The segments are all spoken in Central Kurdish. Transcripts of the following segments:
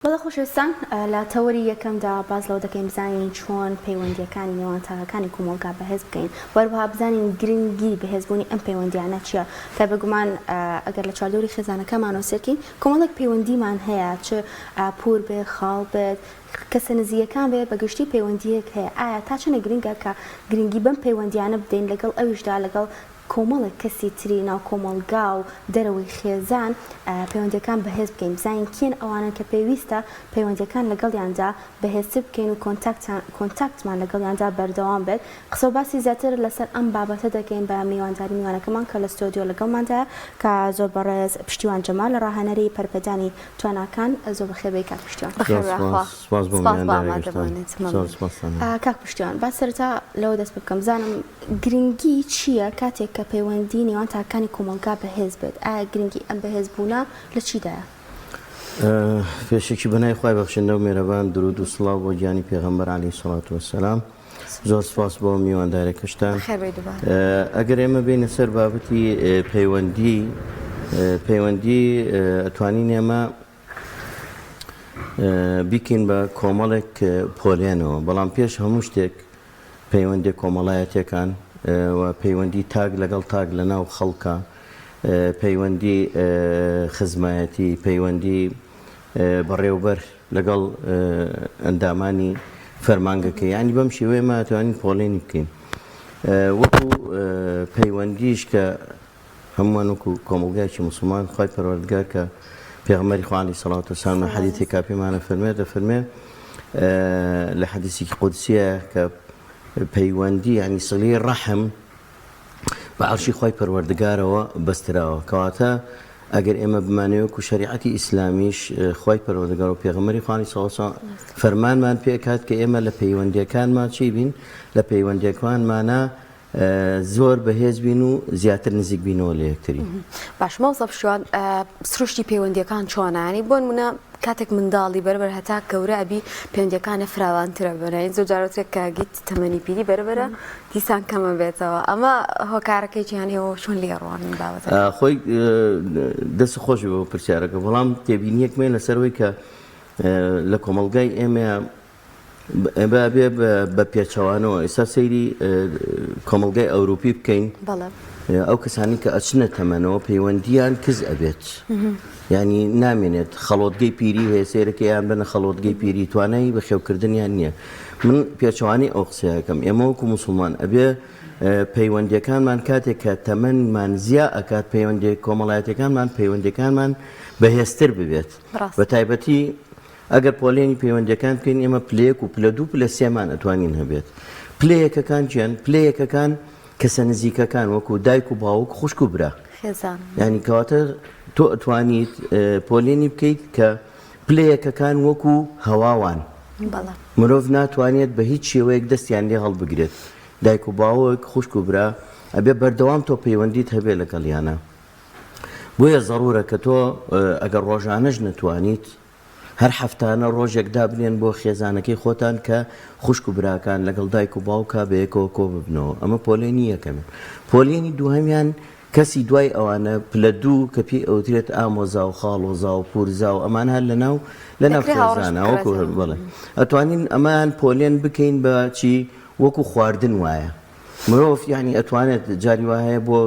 بەڵێ خۆشەویستان لە تەوەری یەکەمدا باس لەوە دەکەین بزانین چۆن پەیوەندییەکانی نێوان تاکەکانی کۆمەڵگا بەهێز بکەین و هەروەها بزانین گرنگی بەهێزبوونی ئەم پەیوەندیانە چییە کە بێگومان ئەگەر لە چواردەوری خێزانەکەمانەوە سەیرکەین کۆمەڵێک پەیوەندیمان هەیە چ پوور بێ خاڵ بێت کەسە نزیکەکان بێ بە گشتی پەیوەندییەک هەیە ئایا تا چەندە گرنگە کە گرنگی بەم پەیوەندیانە بدەین لەگەڵ ئەویشدا لەگەڵ کۆمەڵێک کەسی تری ناو کۆمەڵگا و دەرەوەی خێزان پەیوەندیەکان بەهێز بکەین بزانین کێن ئەوانەن کە پێویستە پەیوەندیەکان لەگەڵیاندا بەهێزتر بکەین و کۆنتاکتمان لەگەڵیاندا بەردەوام بێت قسە و باسی زیاتر لەسەر ئەم بابەتە دەکەین بە میوانداری میوانەکەمان کە لە ستۆدیۆ لەگەڵماندایە کە زۆر بەڕێز پشتیوان جەمال ڕاهێنەری پەرەپێدانی تواناکان زۆر بەخێربێی کاک پشتیوان. بەخێر بەخوا. سپاس بۆ سپاس بۆ میوانداریەکەشتان. ئامادەبوونت. زۆر مەمنون. سپاستان. کاک پشتیوان با سەرەتا لەوە دەست پێ بکەم بزانم گرنگی چییە کاتێک کە پەیوەندی نێوان تاکەکانی کۆمەڵگا بەهێز بێت؟ ئایا گرنگی ئەم بەهێزبوونە لە چیدایە؟ پێشەکی بەناوی خوای بەخشندە و مێرەبان درود و سڵاو بۆ گیانی پێغەمبەر عەلەیهی سڵات وەسەلام زۆر سپاس بۆ میواندارەکەشتان بەخێر بێی دووبارە. ئەگەر ئێمە بێینە سەر بابەتی پەیوەندی پەیوەندی ئەتوانین ئێمە بیکەین بە کۆمەڵێک پۆلێنەوە، بەڵام پێش هەموو شتێک پەیوەندیە کۆمەڵایەتیەکان و پەیوەندی تاک لەگەڵ تاک لە ناو خەڵکە، پەیوەندی خزمایەتی، پەیوەندی بەڕێوبەر لەگەڵ ئەندامانی فەرمانگەکەی، یانی بەم شێوەیە ئێمە ئەتوانین پۆلێنی بکەین وەکو پەیوەندیش کە هەموومان وەکو کۆمەڵگایەکی موسڵمان خوای پەروەردگار کە پێغەمبەری خوا عەلەیهی سەڵات وسلام لە حەدیثێکا پێمان ئەفەرموێ دەفەرموێ لە حەدیثێکی قودسیە کە پەیوەندی یعنی سڵی ڕەحم بە عەرشی خوای پەروەردگارەوە بەستراوە کەواتە ئەگەر ئێمە بمانەوێ وەکو شەریعەتی ئیسلامیش خوای پەروەردگار و پێغەمبەری خوا عەلەیهی سەڵات وسلام فەرمانمان پێکات کە ئێمە لە پەیوەندیەکانمان چی بین لە پەیوەندیەکانمانە زۆر بەهێز بین و زیاتر نزیک بینەوە لە یەکتری. باش مامۆستا پشتیوان سروشتی پەیوەندیەکان چۆنە یانی بۆ نمونە کاتێک منداڵی بەربەر هەتا گەورە ئەبی پەیوەندیەکانە فراوانترە بن یانی زۆر جار وترێت کە گیت تەمەنی پیری بەربەرە دیسان کەمە بێتەوە ئەمە هۆکارەکەی چیان ئێوە چۆن لێ ڕوانن بابەتەکە؟ خۆی دەست خۆش بۆ پرسیارەکە بەڵام تێبینیەکمێ لەسەرەوەی کە لە کۆمەڵگای ئێمە ئێمە ئەبێ بە پێچەوانەوە ئێستا سەیری کۆمەڵگای ئەوروپی بکەین ئەو کەسانی کە ئەچنە تەمەنەوە پەیوەندیان کز ئەبێت ینی نامێنێت خەڵۆتگەی پیری هەیە سێرەکەیان بنە خەڵۆتگەی پیری توانایی بەخێوکردنیان نییە من پێچەوانی ئەو قسەیەکەم ئێمە وەکو مسلمان ئەبێ پەیوەندیەکانمان کاتێک کە تەمەنمان زیا ئەکات پەیوەندی کۆمەڵایەتەکانمان پەیوەندەکانمان بەهێزتر ببێت بە تایبەتی ئەگەر پۆلێنی پەیوەندیەکان بکەین ئێمە پلە یەک و پلە دوو پلە سێمان ئەتوانین هەبێت. پلە یەکەکان چیان؟ پلە یەکەکان کەسە نزیکەکان وەکو دایک و باوک خوشک و برا. خێزان. یانی کەواتە تۆ ئەتوانیت پۆلێنی بکەیت کە پلە یەکەکان وەکو هەوا وان. بەڵێ. مرۆڤ ناتوانێت بە هیچ شێوەیەک دەستیان لێ هەڵبگرێت. دایک و باوک، خوشک و برا ئەبێ بەردەوام تۆ پەیوەندیت هەبێ لەگەڵیانا. بۆیە زەڕوورە کە تۆ ئەگەر ڕۆژانەش نەتوانیت هەر هەفتانە ڕۆژێک دابنێن بۆ خێزانەکەی خۆتان کە خوشک و براکان لەگەڵ دایک و باوکا بەیەکەوە کۆ ببنەوە ئەمە پۆلێنی یەکەمیان پۆلێنی دووهەمیان کەسی دوای ئەوانە پلە دوو کە پێی ئەوترێت ئامۆزا و خاڵۆزا و پورزا و ئەمان هەر لەناو لەناو دەکرێ هاوڕێش خێزانە وەکو بکرێتەوە. بەڵێ ئەتوانین ئەمەیان پۆلێن بکەین بە چی وەکو خواردن وایە مرۆڤ یانی ئەتوانێت جاری وا هەیە بۆ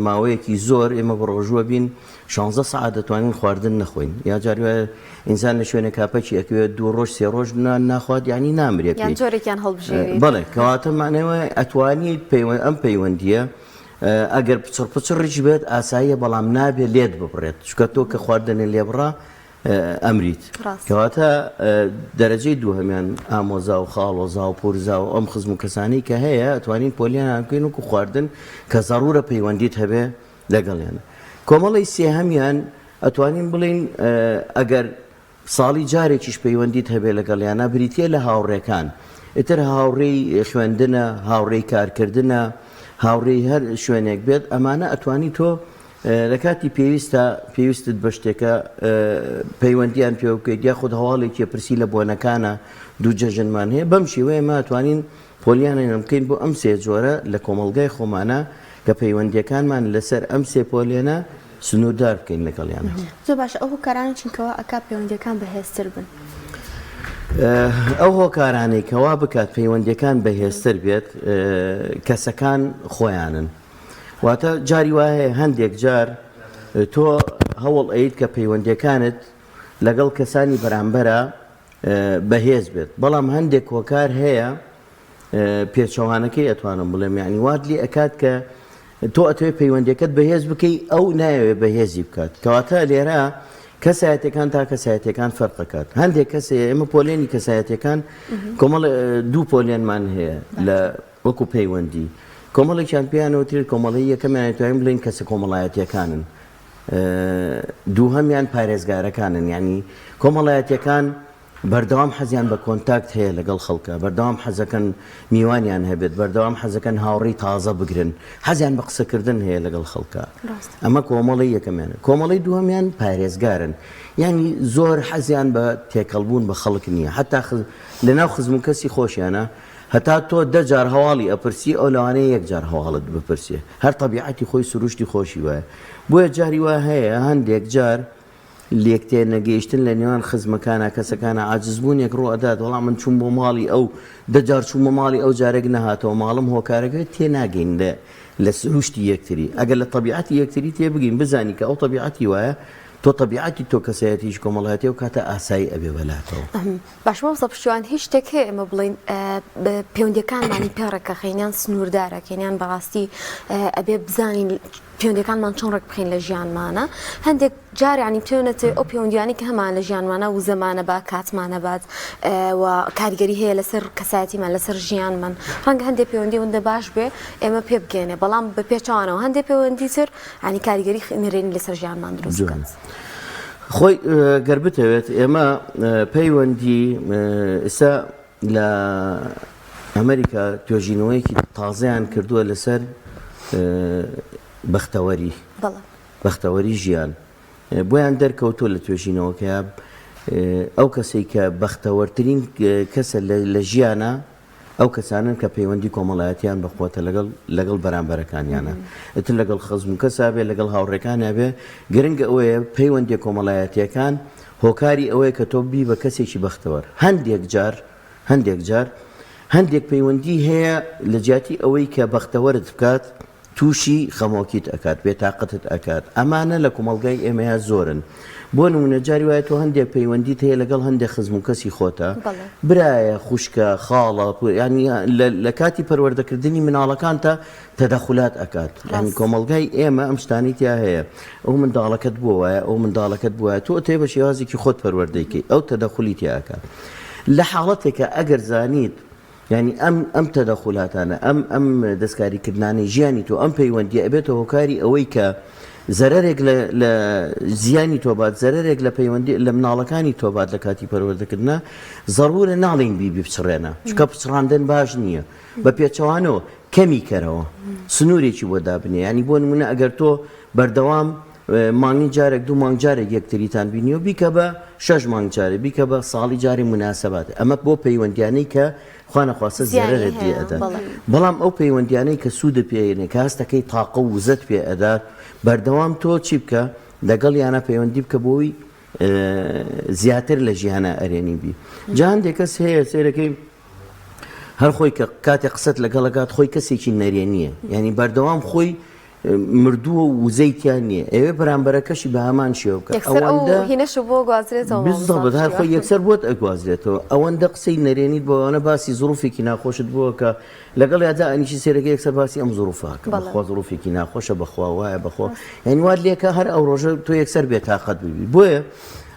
ماوەیەکی زۆر ئێمە بە ڕۆژووە بین شانزە سەعات دەتوانین خواردن نەخۆین یا جاری وایە ئینسان لە شوێنێک پەکی ئەکەوێت دوو ڕۆژ سێ ڕۆژ نان ناخوات یانی نامرێ یان پێی جۆرێکیان هەڵبژێریت. بەڵێ کەواتە مانای وایە ئەتوانیت پەیوەند ئەم پەیوەندییە ئەگەر پچڕ پچڕیش بێت ئاساییە بەڵام نابێت لێت ببڕێت چونکە تۆ کە خواردنت لێ بڕا ئەمریت. کەواتە دەرەجەی دووهەمیان ئامۆزا و خاڵۆزا و پورزا و ئەم خزم و کەسانەی کە هەیە ئەتوانین پۆلیان بکەین وەکو خواردن کە زەڕورە پەیوەندیت هەبێ لەگەڵیان. کۆمەڵی سێهەمیان ئەتوانین بڵێین ئەگەر ساڵی جارێکیش پەیوەندیت هەبێ لەگەڵیانە بریتیە لە هاوڕێکان. ئیتر هاوڕێی خوێندنە، هاوڕێی کارکردنە، هاوڕێی هەر شوێنێک بێت ئەمانە ئەتوانی تۆ لە کاتی پێویستا پێویستت بە شتێکە پەیوەندیان پێوە بکەیت یاخود هەواڵێکی پرسی لە بۆنەکانە دوو جەژنمان هەیە بەم شێوەیە ئێمە ئەتوانین پۆلیانیان بکەین بۆ ئەم سێ جۆرە لە کۆمەڵگای خۆمانە کە پەیوەندیەکانمان لەسەر ئەم سێ پۆلێنە. سنووردار بکەین لەگەڵیانە. زۆر باشە ئەو هۆکارانە چین کەوا ئەکا پەیوەندیەکان بەهێزتر بن؟ ئەو هۆکارانەی کەوا بکات پەیوەندیەکان بەهێزتر بێت کەسەکان خۆیانن واتە جاری وایە هەندێک جار تۆ هەوڵ ئەیت کە پەیوەندیەکانت لەگەڵ کەسانی بەرامبەرە بەهێز بێت بەڵام هەندێک هۆکار هەیە پێچەوانەکەی ئەتوانم بڵێم یعنی وات لێ ئەکات کە تۆ ئەتەوێت پەیوەندەکەت بەهێز بکەی ئەو نایەوێت بەهێزی بکات کەواتە لێرە کەسایەتەکان تا کەسایەتەکان فەرقەکات هەندێک کەس ئێمە پۆلێنی کەسایەتەکان کۆمەڵ دوو پۆلێنمان هەیە لە وەکو پەیوەندی کۆمەڵێکیان پێیانەوترێت کۆمەڵی یەکەمیان توانین بڵێن کەسە کۆمەڵایەتیەکانن دووهەمیان پارێزگارەکانن یعنی کۆمەڵایەتیەکان بەردەوام حەزیان بە کۆنتاکت هەیە لەگەڵ خەڵکا، بەردەوام حەزەکەن میوانیان هەبێت، بەردەوام حەزەکەن هاوڕێی تازە بگرن، حەزیان بە قسەکردن هەیە لەگەڵ خەڵکا. ئەمە کۆمەڵی یەکەمیانە. کۆمەڵی دووهەمیان پارێزگارن، یانی زۆر حەزیان بە تێکەڵبوون بە خەڵک نییە، هەتا لەناو خزم و کەسی خۆشیانە هەتا تۆ دە جار هەواڵی ئەپرسی ئەو لەوانەیە یەک جار هەواڵت بپرسێ، هەر تەبیعەتی خۆی سروشتی خۆشی وایە. بۆیە جاری وا هەیە هەندێک جار لێکتێنەگەیشتن لە نێوان خزمەکانا کەسەکانا عاجزبوونێک ڕوو ئەدات وەڵا من چووم بۆ ماڵی ئەو دە جار چوومە ماڵی ئەو جارێک نەهاتەوە ماڵم هۆکارەکەی تێناگەین لە لە سروشتی یەکتری ئەگەر لە تەبیعەتی یەکتری تێبگەین بزانی کە ئەو تەبیعەتی وایە تۆ تەبیعەتی تۆ کەسایەتیی کۆمەڵایەتی ئەو کاتە ئاسایی ئەبێ بەلاتەوە. باشە مامۆستا پشتیوان هیچ شتێک هەیە ئێمە بڵێین پەیوەندیەکانمانی پێ ڕێکەخەین یان سنووردارەکەین یان بەڕاستی ئەبێ بزانین پەیوەندیەکانمان چۆن ڕێک بخەین لە ژیانمانە هەندێک جار ینی پێونەتێ ئەو پەیوەندیانی کە هەمان لە ژیانمانە وزەمانە با کاتمانە بات و کاریگەری هەیە لەسەر کەسایەتیمان لەسەر ژیانمان ڕەنگە هەندێک پەیوەندی وندە باش بێ ئێمە پێ بگەێنێ بەڵام بە پێچوانەوە هەندێک پەیوەندی تر ینی کاریگەری نەرێنی لەسەر ژیانمان دروست بکات. خۆی گەر بتەوێت ئێمە پەیوەندی ئستا لە ئەمریکا توێژینەوەیەکی تازەیان کردووە لەسەر بەختەوەری بەختەوەری ژیان بۆیان دەرکەوتووە لە توێژینەوەکەیا ئەو کەسەی کە بەختەوەرترین کەسە لە ژیانە ئەو کەسانەن کە پەیوەندی کۆمەڵایەتیان بەقوەتە لەگەڵ لەگەڵ بەرامبەرەکانیانە ئیتر لەگەڵ خزم و کەسا بێ لەگەڵ هاوڕێکانیا بێ گرنگ ئەوەیە پەیوەندیە کۆمەڵایەتیەکان هۆکاری ئەوەیە کە تۆ ببی بە کەسێکی بەختەوەر هەندێک جار هەندێک جار هەندێک پەیوەندی هەیە لە جیاتی ئەوەی کە بەختەوەرت بکات تووشی خەمۆکیت ئەکات، بێتاقەتت ئەکات، ئەمانە لە کۆمەڵگای ئێمەیا زۆرن، بۆ نموونە جاری وایە تۆ هەندێک پەیوەندیت هەیە لەگەڵ هەندێک خزم و کەسی خۆتە، برایە، خوشکە، خاڵە، یانی لە کاتی پەروەردەکردنی مناڵەکانتا تەدەخولات ئەکات، یانی کۆمەڵگای ئێمە ئەم شتانەی تیا هەیە، ئەو منداڵەکەت بۆ وایە، ئەو منداڵەکەت بۆ وایە، تۆ ئەتەوێ بە شێوازێکی خۆت پەروەردەی کەی، ئەو تەدەخولی تیا ئەکات. لە حاڵەتێکا ئەگەر زانیت یانی ئەم ئەم تەدەخولاتانە، ئەم ئەم دەستکاری کردنانەی ژیانی تۆ، ئەم پەیوەندیە ئەبێتە هۆکاری ئەوەی کە زەرەرێک لە لە زیانی تۆ بات، زەرەرێک لە پەیوەندی لە مناڵەکانی تۆ بات لە کاتی پەروەردەکردنا، زەڕوورە ناڵێین بی بپچڕێنە، چونکە پچڕاندن باش نییە، بە پێچەوانەوە کەمی کەرەوە، سنوورێکی بۆ دابنێ، یانی بۆ نموونە ئەگەر تۆ بەردەوام مانگی جارێک دوو مانگ جارێک یەکتریتان بینیوە بیکە بە شەش مانگ جارێ بیکە بە ساڵی جارێ موناسەبات ئەمە بۆ پەیوەندیانەی کە خوا نەخواستە زەرەرت لێ ئەدات بەڵام ئەو پەیوەندیانەی کە سوودت پێ ئەیەنێ کە هەستەکەی تاقە و وزەت پێ ئەدات بەردەوام تۆ چی بکە لەگەڵیانە پەیوەندی بکە بۆی زیاتر لە ژیانە ئەرێنی بی جا هەندێک کەس هەیە سێرەکەی هەر خۆی کە کاتێ قسەت لەگەڵەکات خۆی کەسێکی نەرێنیە یعنی بەردەوام خۆی مردووە و وزەی تیا نییە ئەوێ بەرامبەرەکەشی بە هەمان شێوە بکات یەکسەر ئەو ئەوەندە هینەش بۆ گوازرێتەوە مامۆستا بالضبط هەر خۆی پشتیوان. یەکسەر بۆت ئەگوازرێتەوە ئەوەندە قسەی نەرێنیت بۆ ئەوانە باسی زروفێکی ناخۆشت بۆ کە لەگەڵ یادا ئەنیشی سێرەکە یەکسەر باسی ئەم زروفە کە بەڵێ. بەخوا زروفێکی ناخۆشە بەخوا وایە بەخوا یعنی وات لێکە هەر ئەو ڕۆژە تۆ یەکسەر بێتاقەت ببی بۆیە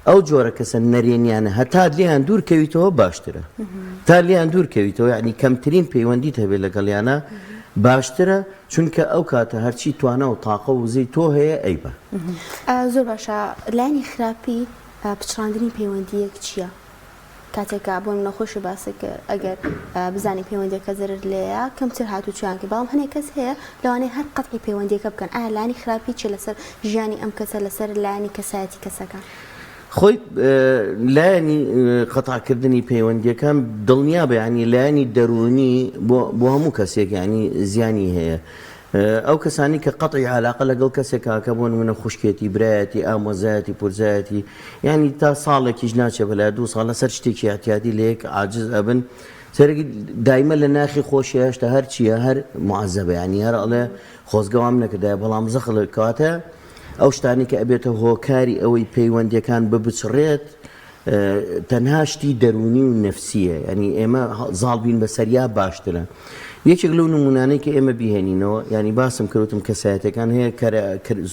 ئەو جۆرە کەسە نەرێنیانە هەتا لێیان دوور کەویتەوە باشترە تا لێیان دوور کەویتەوە یعنی کەمترین پەیوەندیت هەبێت لەگەڵیانە باشترە چونکە ئەو کاتە هەرچی توانا و تاقە و وزەی تۆ هەیە ئەیبا. زۆر باشە لایەنی خراپی پچڕاندنی پەیوەندییەک چییە؟ کاتێک کە بۆ نمونە خۆشی باست کرد ئەگەر بزانی پەیوەندیەکە زەرەر لێیە کەمتر هاتوچۆیان کرد بەڵام هەنێک کەس هەیە لەوانەیە هەر قەتعی پەیوەندیەکە بکەن ئایا لایەنی خراپی چیە لەسەر ژیانی ئەم کەسە لەسەر لایەنی کەسایەتی کەسەکە؟ خۆی لایەنی قەتعکردنی پەیوەندیەکان دڵنیابە یانی لایەنی دەروونی بۆ هەموو کەسێک یانی زیانی هەیە. ئەو کەسانی کە قەتعی علاقە لەگەڵ کەسێکا کە بۆ نمونە خوشکێتی برایەتی ئامۆزایەتی پورزایەتی یانی تا ساڵێکیش ناچێ بەلای دوو ساڵ لەسەر شتێکی اعتیادی لە یەک عاجز ئەبن سەرەکی دایمە لە ناخی خۆشی هێشتا هەر چییە هەر معەزەبە یانی هەر ئەڵێ خۆزگە وام نەکردایە بەڵام زەخڵ کەواتە ئەو شتانی کە ئەبێتە هۆکاری ئەوەی پەیوەندیەکان ببچڕێت تەنها شتی دەروونی و نەفسیە ینی ئێمە زاڵ بین بە سەریا باشترە یەکێک لەو نمونانەی کە ئێمە بیهێنینەوە ینی باسم کردوتم کەسایەتەکان هەیە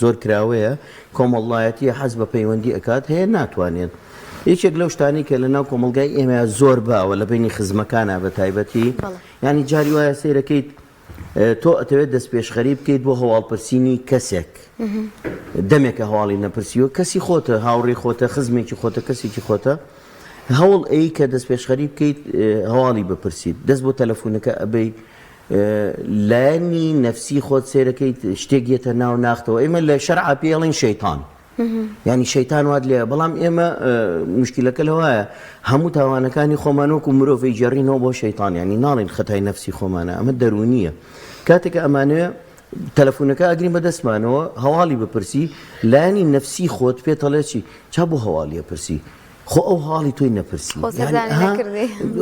زۆر کراوەیە کۆمەڵایەتیە حەز بە پەیوەندی ئەکات هەیە ناتوانێت یەکێک لەو شتانی کە لە ناو کۆمەلگای ئێمە زۆر باوە لە بینی خزمەکانە بە تایبەتی ینی جاری وایە سەیرەکەیت تۆ ئەتەوێت دەستپێشخەری بکەیت بۆ هەواڵپرسینی کەسێک دەمێکە هەواڵی نەپرسیوە کەسی خۆتە هاوڕێی خۆتە خزمێکی خۆتە کەسێکی خۆتە هەوڵ ئەی کە دەستپێشخەری بکەیت هەواڵی بپرسیت دەست بۆ تەلەفۆنەکە ئەبەی لایەنی نەفسی خۆت سێرەکەیت شتێک یەتە ناو ناختەوە ئێمە لە شەرعا پێڵین شەیتان یانی شەیتان وات لێ بەڵام ئێمە مشکلەکە لەوایە هەموو تاوانەکانی خۆمان وەکو مرۆڤ گێڕینەوە بۆ شەیتان ینی ناڵین خەتای نەفسی خۆمانە ئەمە دەرونیە کاتێک ئەمانەوێ تەلەفۆنەکە ئەگرین بە دەستمانەوە هەواڵی بپرسی لایەنی نەفسی خۆت پێتەڵێ چی چا بۆ هەواڵیە پرسی خۆ ئەو هەواڵی تۆی نەپرسی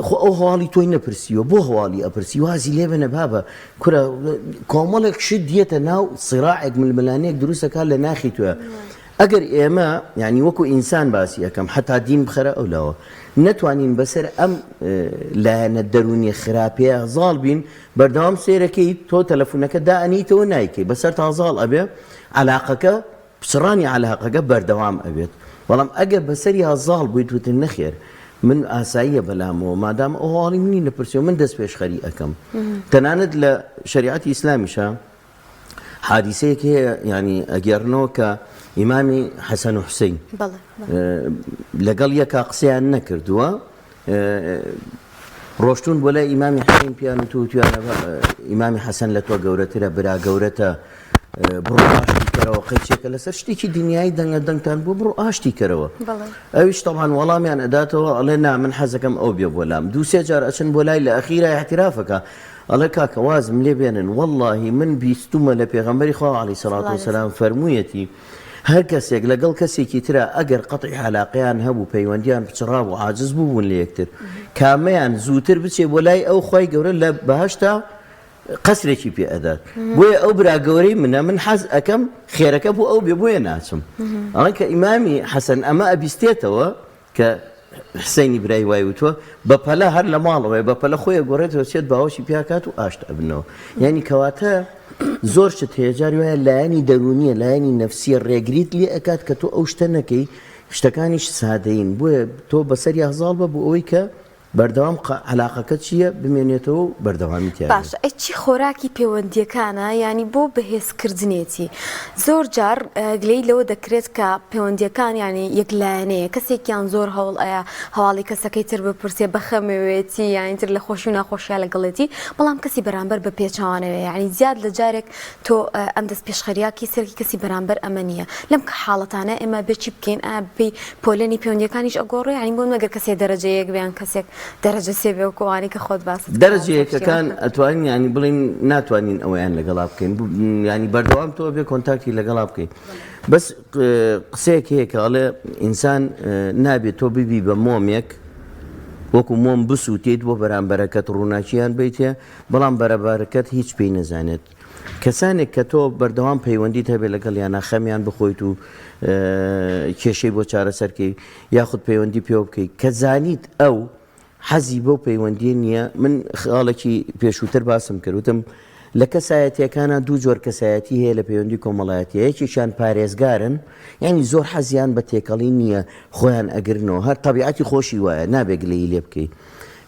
خۆ ئەو هەواڵی تۆی نەپرسیوە بۆ هەواڵی ئەپرسی وازی لێ بنە بابە کورە کۆمەڵێک شت دیێتە ناو سیراعێک ململانێک دروستەکە لە ناخی توە ئەگەر ئێمە یعنی وەکو ئینسان باسی ئەەکەم حتا دین بخەرە ئەو لاوە نەتوانین بەسەر ئەم لایەنە دەرونیە خراپەیە زاڵ بین بەردەوام سێرەکەی تۆ تەلەفونەکە دائەنیتەوە نایکەی بەسەر تازاڵ ئەبێ علاقەکە پچڕانی عەلاقەکە بەردەوام ئەبێت، بەڵام ئەگەر بەسەریا زاڵ بوویت وتت نەخێر من ئاساییە بەلامەوە مادام ئەو هەواڵی منی نەپرسیوە من دەست پێشخەری ئەکەم تەنانەت لە شەریعەتی ئیسلامیشا حادیسەیەک هەیە ینی ئەگێڕنەوە کە ئیمامی حەسەن و حوسین لەگەڵ یەکا قسەیان نەکردووە ڕۆشتوون بۆ لای ئیمامی حسین پیان و توتیانە ئیمامی حەسەن لە تۆ گەورەترە برا گەورەتە بڕۆ ئاشتی کەرەوە قەیچێکە لەسەر شتێکی دنیای دەنگە دەنگتان بۆ بڕۆ ئاشتی کەرەوە ئەویش تەبان وەڵامیان ئەداتەوە ئەڵێ نا من حەزەکەم ئەو بێ بۆ لام دوو سێ جار ئەچن بۆ لای لە ئەخیرا احترافەکە ئەڵێ کاکە وازم لێ بێنن واللهی من بیستومە لە پێغەمبەری خوا عەلەیهی سەڵات وسلام فەرموویەتی هەر کەسێک لەگەڵ کەسێکی ترا ئەگەر قەتعی عەلاقەیان هەبوو پەیوەندیان پچڕابوو عاجز بووبوون لە یەکتر کامەیان زووتر بچێ بۆ لای ئەو خوای گەورە لە بەهەشتا قەسرێکی پێ ئەدات بۆیە ئەو برا گەورەی منە من حەز ئەکەم خێرەکە بۆ ئەو بێ بۆیە ناچم ئەڵێن کە ئیمامی حەسەن ئەمە ئەبیستێتەوە کە حسینی برای وای وتووە بە پەلە هەر لە ماڵەوەی بە پەلە خۆی گۆڕێتەوە چێت باوەشی پیاکات و ئاشت ئەبنەوە یعنی کەواتە زۆر شت هەیە جاری وایە لایەنی دەروونیە لایەنی نەفسیە ڕێگریت لێ ئەکات کە تۆ ئەو شتە نەکەی شتەکانیش سادەین بۆیە تۆ بەسەر زاڵ بە بۆ ئەوەی کە بەردەوام عەلاقەکە چییە بمێنێتەوە و بەردەوامی تیا بێت. باشە ئەی چی خۆراکی پەیوەندییەکانە یانی بۆ بەهێزکردنێتی؟ زۆر جار گلەیی لەوە دەکرێت کە پەیوەندییەکان یانی یەکلایەنەیە کەسێکیان زۆر هەوڵ ئەیا هەواڵی کەسەکەی تر بپرسێ بەخەمەوێتی یانی تر لە خۆشی و ناخۆشیا لەگەڵێتی بەڵام کەسی بەرامبەر بە پێچەوانەوەیە یانی زیاد لە جارێک تۆ ئەم دەستپێشخەرییە کەسێکی کەسی بەرامبەر ئەمە نییە لەم حاڵەتانە ئێمە بێ چی بکەین ئایا بەپێی پۆلێنی پەیوەندیەکانیش ئەگۆڕێ یانی بۆ نمونە گەر کەسێ دەرەجە یەک بێ یان کەسێک دەرەجە سێ بێ وەکو ئەوانەی کە خۆت باست کرد دەرەجە یەکەکان ئەتوانین یانی بڵێین ناتوانین ئەوەیان لەگەڵا بکەین یانی بەردەوام تۆ بێ contact ی لەگەڵا بکەین بەس قسەیەک هەیە کە ئەڵێ ئینسان نابێت تۆ ببی بە مۆمێک وەکو مۆم بسووتیت بۆ بەرامبەرەکەت ڕووناکییان بیتێ بەڵام بەرەبارەکەت هیچ پێی نەزانێت کەسانێک کە تۆ بەردەوام پەیوەندیت هەبێت لەگەڵیانا خەمیان بخۆیت و کێشەی بۆ چارەسەرکەی یاخود پەیوەندی پێوە بکەیت کە زانیت ئەو حەزی بەو پەیوەندیە نییە من خاڵێکی پێشووتر باسم کرد وتم لە کەسایەتیەکانە دوو جۆر کەسایەتی هەیە لە پەیوەندی کۆمەڵایەتی یەکێکیان پارێزگارن یعنی زۆر حەزیان بە تێکەڵی نییە خۆیان ئەگرنەوە هەر تەبیعەتی خۆشی وایە نابێ گلەیی لێ بکەیت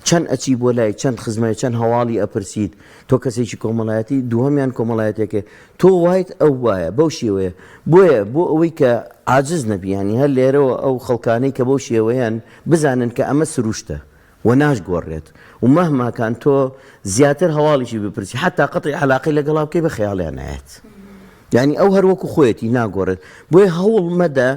چەند ئەچی بۆ لای چەند خزمای چەند هەواڵی ئەپرسیت تۆ کەسێکی کۆمەڵایەتی دووهەمیان کۆمەڵایەتێکێ تۆ وایت ئەو وایە بەو شێوەیە بۆیە بۆ ئەوەی کە عاجز نەبی یانی هەر لێرەوە ئەو خەڵکانەی کە بەو شێوەیەن بزانن کە ئەمە سروشتە و ناشگۆڕێت و مەهما کان تۆ زیاتر هەواڵیشی بپرسی حتا قەتعی عەلاقەی لەگەڵا بکەی بە خەیاڵیان نایەت یانی ئەو هەر وەکو خۆیەتی ناگۆڕێت بۆیە هەوڵ مەدە.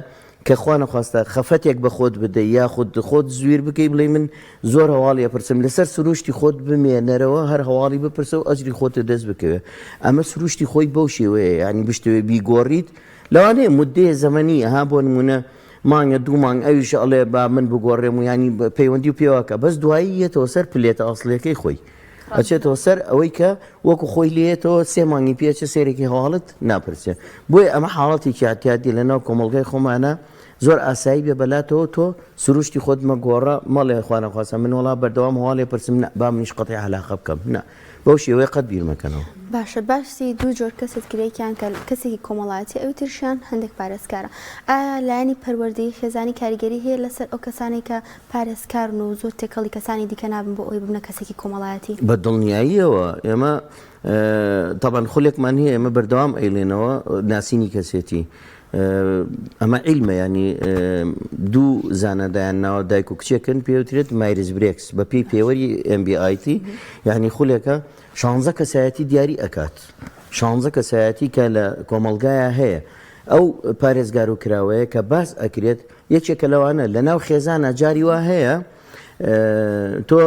کە خوا نەخواستە خەفەتێک بە خۆت بدەی یاخود خۆت زویر بکەی بڵێی من زۆر هەواڵی ئەپرسم لەسەر سروشتی خۆت بمێنەرەوە هەر هەواڵی بپرسە و ئەجری خۆتت دەست بکەوێ ئەمە سروشتی خۆی بەو شێوەیە یانی بشتەوێ بیگۆڕیت لەوانەیە مدەیە زەمەنی ها بۆ نمونە مانگە دوو مانگ ئەویش ئەڵێ با من بگۆڕێم و ینی پەیوەندی و پێواکە بەس دوایی یەتەوە سەر پلێتە ئەسڵیەکەی خۆی ئەچێتەوە سەر ئەوەی کە وەکو خۆی لێیەتەوە سێ مانگی پێچە سێرێکی هەواڵت ناپرسێ بۆیە ئەمە حاڵەتێکی اعتیادی لە ناو کۆمەڵگای خۆمانە زۆر ئاسایی بێ بەلاتەوە تۆ سروشتی خۆت مەگۆڕە مەڵێ خوانەخواستە من وەڵا بەردەوام هەواڵێ پرسم نا با منیش قەتعی عەلاقە بکەم نا بەو شێوەیە قەت بیر مەکەنەوە. باشە باسی دوو جۆر کەست کرد یەکیان کە کەسێکی کۆمەڵایەتیە ئەوی ترشیان هەندێک پارێزکارە ئایا لایەنی پەروەردەیی خێزانی کاریگەری هەیە لەسەر ئەو کەسانەی کە پارێزکارن و زۆر تێکەڵی کەسانی دیکە نابن بۆ ئەوەی ببنە کەسێکی کۆمەڵایەتی؟ بە دڵنیاییەوە ئێمە تەبعەن خولێکمان هەیە ئێمە بەردەوام ئەیڵێنەوە ناسینی کەسێتی ئەمە عیلمە ینی دوو زانا دایان ناوە دایک و کچێکن پێوترێت مایرز برێکس بە پێی پێوەری MBIT یعنی خولێکە شانزە کەسایەتی دیاری ئەکات شانزە کەسایەتی کە لە کۆمەڵگایە هەیە ئەو پارێزگار و کراوەیە کە باس ئەکرێت یەکێکە لەوانە لەناو خێزانە جاری وا هەیە تۆ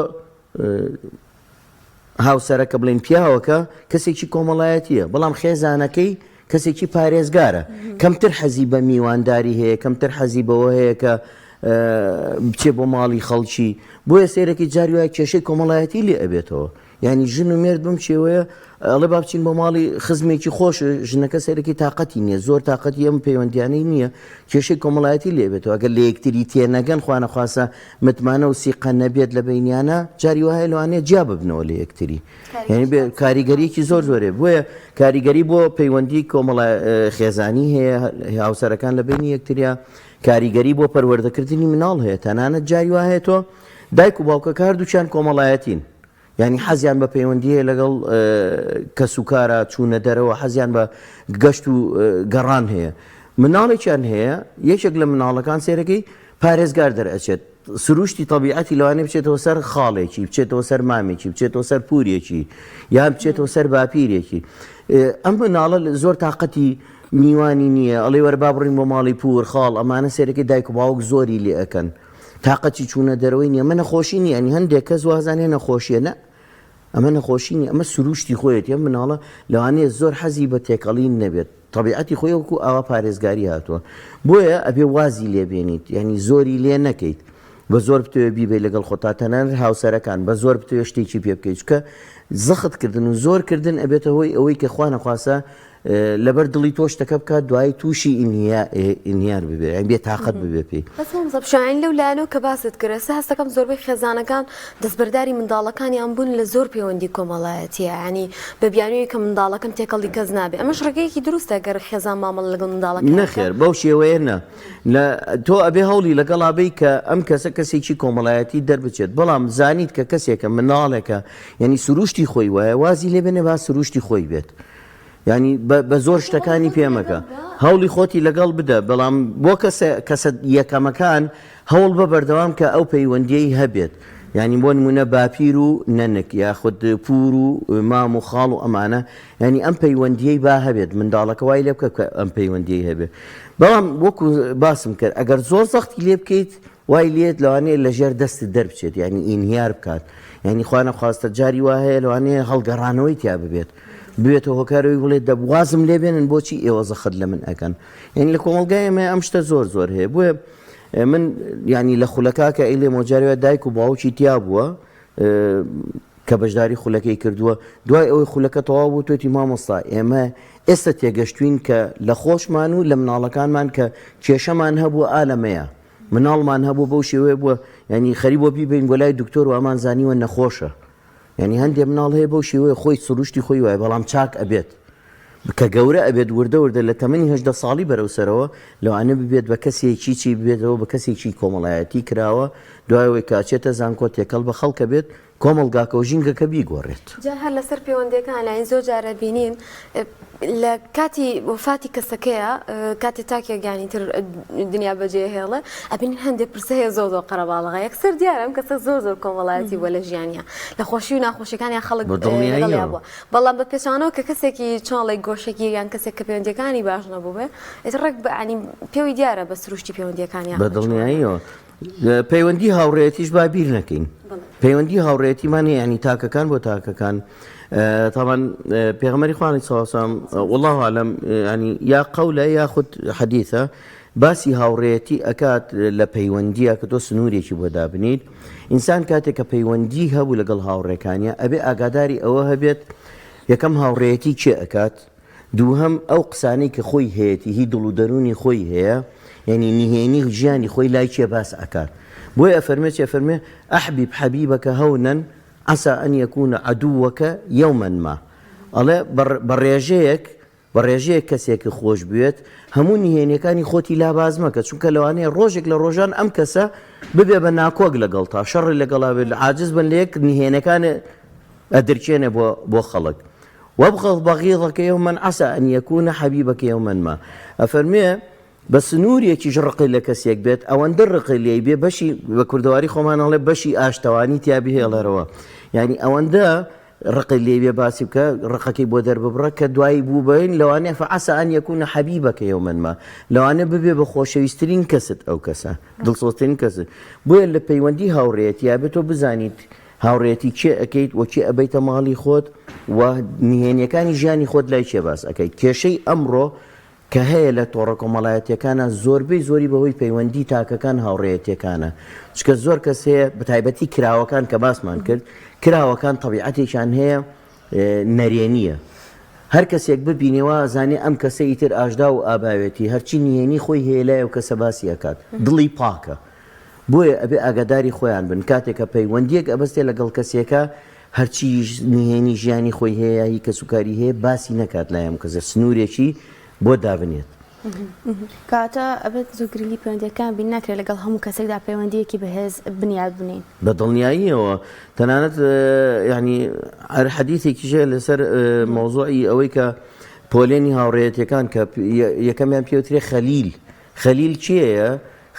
هاوسەرەکە بڵێین پیاوەکە کەسێکی کۆمەڵایەتیە بەڵام خێزانەکەی کەسێکی پارێزگارە کەمتر حەزی بە میوانداری هەیە کەمتر حەزی بەوە هەیە کە بچێ بۆ ماڵی خەڵکی بۆیە سێرەکی جاری وایە کێشەی کۆمەڵایەتی لێ ئەبێتەوە یعنی ژن و مێرد بم شێوەیە ئەڵێ با بچین بۆ ماڵی خزمێکی خۆش ژنەکە سەرەکی تااقەتی نییە زۆر تااقەتی ئەم پەیوەندیانەی نییە کێشەی کۆمەڵایەتی لێبێتەوە ئەگەر لە یەکتری تێنەگەن خوانەخواسە متمانە و سیقە نەبێت لە بەینیانا جاری وایە لەوانەیە جیا ببنەوە لە یەکتری یعنی بێ کاریگەریەکی زۆر زۆرێ بۆیە کاریگەری بۆ پەیوەندی کۆمەڵە خێزانی هەیە هاوسەرەکان لە بینی یەکتریا کاریگەری بۆ پەروەردەکردنی مناڵ هەیە تەنانەت جاری وا هەیە تۆ دایک و باوکەکە هەردووکیان کۆمەڵایەتین یانی حەزیان بە پەیوەندی هەیە لەگەڵ کەسوکارا چوونە دەرەوە حەزیان بە گەشت و گەڕان هەیە مناڵێکیان هەیە یەکێک لە مناڵەکان سێرەکەی پارێزگار دەرئەچێت سروشتی تەبیعەتی لەوانەیە بچێتەوە سەر خاڵێکی بچێتەوە سەر مامێکی بچێتەوە سەر پورێکی یان بچێتەوە سەر باپیرێکی ئەم مناڵە زۆر تااقەتی میوانی نییە ئەڵێ وەرە با بڕین بۆ ماڵی پور خاڵ ئەمانە سێرەکەی دایک و باوک زۆری لێ ئەکەن تاقەتی چوونە دەرەوەی نییە ئەمە نەخۆشی نییە ینی هەندێک کەس وازانێ نەخۆشیە نە ئەمە نەخۆشی نییە ئەمە سروشتی خۆیەتی ئەم مناڵە لەوانەیە زۆر حەزی بە تێکەڵین نەبێت تەبیعەتی خۆی وەکو ئاوا پارێزگاری هاتووە بۆیە ئەبێ وازی لێ بێنیت یعنی زۆری لێ نەکەیت بە زۆر بتەوێ بیبەی لەگەڵ خۆتا تەنانەت هاوسەرەکان بە زۆر بتەوێ شتێکی پێ بکەیت چونکە زەخت کردن و زۆر کردن ئەبێتە هۆی ئەوەی کە خوا نەخواستە لەبەر دڵی تۆ شتەکە بکات دوایی تووشی ئینهیار ببێ یان بێ تاقەت ببێ پێی. بەس مامۆستا پشیوان لەو لایەنەوە کە باست کرد ئێستا هەستەکەم زۆربەی خێزانەکان دەستبەرداری منداڵەکانیان بوون لە زۆر پەیوەندی کۆمەڵایەتیە یانی بە بیانووی کە منداڵەکەم تێکەڵی کەس نابێ ئەمەش ڕێگەیەکی دروستە گەر خێزان مامەڵە لەگەڵ منداڵەکەیان بکات؟ نەخێر بەو شێوەیە نا لە تۆ ئەبێ هەوڵی لەگەڵا بەی کە ئەم کەسە کەسێکی کۆمەڵایەتی دەربچێت بەڵام زانیت کە کەسێکە منداڵێکە یانی سروشتی خۆی وایە وازی لێ بێنێ با سروشتی خۆی بێت یانی بە زۆر شتەکانی پێ مەکە هەوڵی خۆتی لەگەڵ بدە بەڵام بۆ کەسە کەسە یەکەمەکان هەوڵ بە بەردەوام کە ئەو پەیوەندیەی هەبێت یانی بۆ نمونە باپیر و نەنک یاخود پور و مام و خاڵ و ئەمانە یانی ئەم پەیوەندیەی با هەبێت منداڵەکە وای لێ بکە کە ئەم پەیوەندیەی هەبێت بەڵام وەکو باسم کرد ئەگەر زۆر زەختی لێ بکەیت وای لێت لەوانەیە لە ژێر دەستت دەربچێت یانی ئینهیار بکات یانی خوا نەخواستە جاری وا هەیە لەوانەیە هەڵگەڕانەوەی تیا ببێت ببێتە هۆکارەوەی بڵێت دە وازم لێ بێنن بۆچی ئێوە زەخت لە من ئەکەن یعنی لە کۆمەڵگای ئێمە ئەم شتە زۆر زۆر هەیە بۆیە من یعنی لە خولەکە کە ئەیلێ مۆجارەوە دایک و باوکی تیا بووە کە بەشداری خولەکەی کردووە دوای ئەوەی خولەکە تەواو بوو توێتی مامۆستا ئێمە ئێستا تێگەشتوین کە لە خۆشمان و لە مناڵەکانمان کە کێشەمان هەبوو ئالەمەیە مناڵمان هەبوو بەو شێوەیە بووە یعنی خەریبووە بیبەین بۆ لای دکتۆر وامان زانیوە نەخۆشە یعنی هەندێ مناڵ هەیە بەو شێوەیە خۆی سروشتی خۆی وایە بەڵام چاک ئەبێت کە گەورە ئەبێت وردە وردە لە تەمەنی 18 ساڵی بەرەو سەرەوە لەوانە ببێت بە کەسێکی چی ببێتەوە بە کەسێکی کۆمەڵایەتی کراوە دوای ئەوەی کە ئەچێتە زانکۆ تێکەڵ بە خەڵکە بێت. کۆمەڵگاکە و ژینگەکە بیگۆڕێت. جا هەر لەسەر پەیوەندیەکان یانی زۆر جار ئەبینین لە کاتی وەفاتی کەسەکەیە کاتێ تاکێک یانی تر دنیا بەجێ هێڵێ ئەبینین هەندێک پرسە هەیە زۆر زۆر قەرەباڵغە یەکسەر دیارە ئەم کەسە زۆر زۆر کۆمەڵایەتی بووە لە ژیانیا لە خۆشی و ناخۆشیەکانیان خەڵک بە دڵنیاییەوە. لەگەڵیا بووە بەڵام بە پێچەوانەوە کە کەسێکی چۆڵێک گۆشەگیر یان کەسێک کە پەیوەندیەکانی باش نەبووبێ ئیتر ڕێک بە یانی پێوەی دیارە بە سروشتی پەیوەندیەکانیان بە دڵنیاییەوە پەیوەندی هاوڕێیەتیش با بیر نەکەین پەیوەندی هاوڕێیەتیمان هەیە ینی تاکەکان بۆ تاکەکان تاوان پێغەمبەری خوانی ساسام والله عالم ینی یا قەولە یاخود حەدیثە باسی هاوڕێیەتی ئەکات لە پەیوەندیە کە تۆ سنوورێکی بۆ دابنیت ئینسان کاتێک کە پەیوەندی هەبوو لەگەڵ هاوڕێکانیە ئەبێ ئاگاداری ئەوە هەبێت یەکەم هاوڕێیەتی کێ ئەکات دووهەم، ئەو قسانەی کە خۆی هەیەتی هی دڵ و دەروونی خۆی هەیە، یانی نهێنی ژیانی خۆی لای کێ باس ئەکات. بۆیە ئەفەرموێ چی؟ ئەفەرموێ، احبب حبیبک هونا عسی ان یکون عدوک یوما ما. ئەڵێ بە ڕێژەیەک بە ڕێژەیەک کەسێکت خۆش بوێت، هەموو نهێنیەکانی خۆتی لا باس مەکە، چونکە لەوانەیە ڕۆژێک لە ڕۆژان ئەم کەسە ببێ بە ناکۆک لەگەڵتا، شەڕی لەگەڵا بێت، عاجز بن لە یەک، نهێنەکانت ئەدرکێنێ بۆ بۆ خەڵک. وابغض بغیضک یوما عسی ان یکون حبیبک یوما ما ئەفەرموێ بە سنوورێکیش ڕقی لە کەسێک بێت ئەوەندە ڕقی لێی بێ بەشی بە کوردەواری خۆمان ئەڵێ بەشی ئاشتەوانی تیا بهێڵەرەوە یعنی ئەوەندە ڕقی لێ بێ باسی بکە ڕقەکەی بۆ دەرببڕە کە دوایی بوو بین لەوانەیە فعسى ان يكون حبيبك يوما ما لەوانەیە ببێ بە خۆشەویستترین کەست ئەو کەسە دڵسۆزترین کەست بۆیە لە پەیوەندی هاوڕێیەتیا بێت تۆ بزانیت هاوڕێیەتی کێ ئەکەیت وە کێ ئەبەیتە ماڵی خۆت و نهێنیەکانی ژیانی خۆت لای کێ باس ئەکەیت کێشەی ئەمڕۆ کە هەیە لە تۆڕە کۆمەڵایەتیەکانا زۆربەی زۆری بەهۆی پەیوەندی تاکەکان هاوڕێیەتیەکانە چکە زۆر کەس هەیە بەتایبەتی کراوەکان کە باسمان کرد کراوەکان تەبیعەتێکیان هەیە نەرێنیە هەر کەسێک ببینێ وا ئەزانێ ئەم کەسە ئیتر ئاژدا و ئاباوێتی هەرچی نهێنی خۆی هەیە لای ئەو کەسە باسی ئەکات دڵی پاکە بۆیە ئەبێ ئاگاداری خۆیان بن کاتێک کە پەیوەندیەک ئەبەستێ لەگەڵ کەسێکا هەرچی نهێنی ژیانی خۆی هەیە یا هی کەسوکاری هەیە باسی نەکات لای ئەم کەسە سنورێکی بۆ دابنێت. کەواتە ئەبێت زۆر گرنگی پەیوەندیەکان بین ناکرێت لەگەڵ هەموو کەسێکدا پەیوەندیەکی بەهێز بنیات بنێین. بە دڵنیاییەوە تەنانەت یانی هەر حەدیثێکیش هەیە لەسەر مەوزوعی ئەوەی کە پۆلێنی هاوڕێیەتیەکان کە یەکەمیان پێوترێ خەلیل خەلیل کێیە؟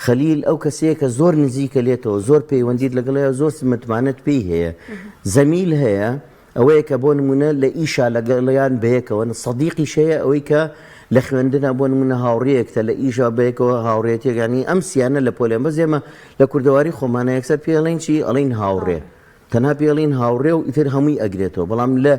خەلیل ئەو کەسەیە کە زۆر نزیکە لێتەوە، زۆر پەیوەندیت لەگەڵ هەیە، زۆر متمانەت پێی هەیە. زەمیل هەیە، ئەوەیە کە بۆ نموونە لە ئیشا لەگەڵیان بەیەکەوەن. سەدیقیش هەیە، ئەوەی کە لە خوێندنا بۆ نموونە هاوڕێیەکتە لە ئیشا بەیەکەوە هاوڕێیەتیەک یانی ئەم سیانە لە پۆلێن بەس ئێمە لە کوردەواری خۆمانە یەکسەر پێی ئەڵێین چی؟ ئەڵێین هاوڕێ. تەنها پێی ئەڵێن هاوڕێ و ئیتر هەمووی ئەگرێتەوە بەڵام لە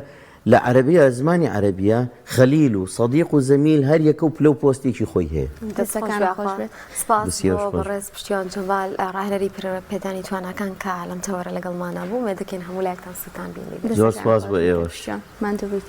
لە عەرەبیە زمانی عەرەبیە خەلیل و سەدیق و زەمیل هەر یەکە و پلە و پۆستێکی خۆی هەیە. دەستەکانت خۆش بێت. سپاس بۆ بەڕێز پشتیوان جەمال ڕاهێنەری پەرەپێدانی تواناکان کە لەم تەوەرە لەگەڵمانا بوو. ئومێد دەکەین هەموو لایەکتان سوودتان بینیبێت. زۆر سپاس بۆ ئێوەش. ماندوو بیت.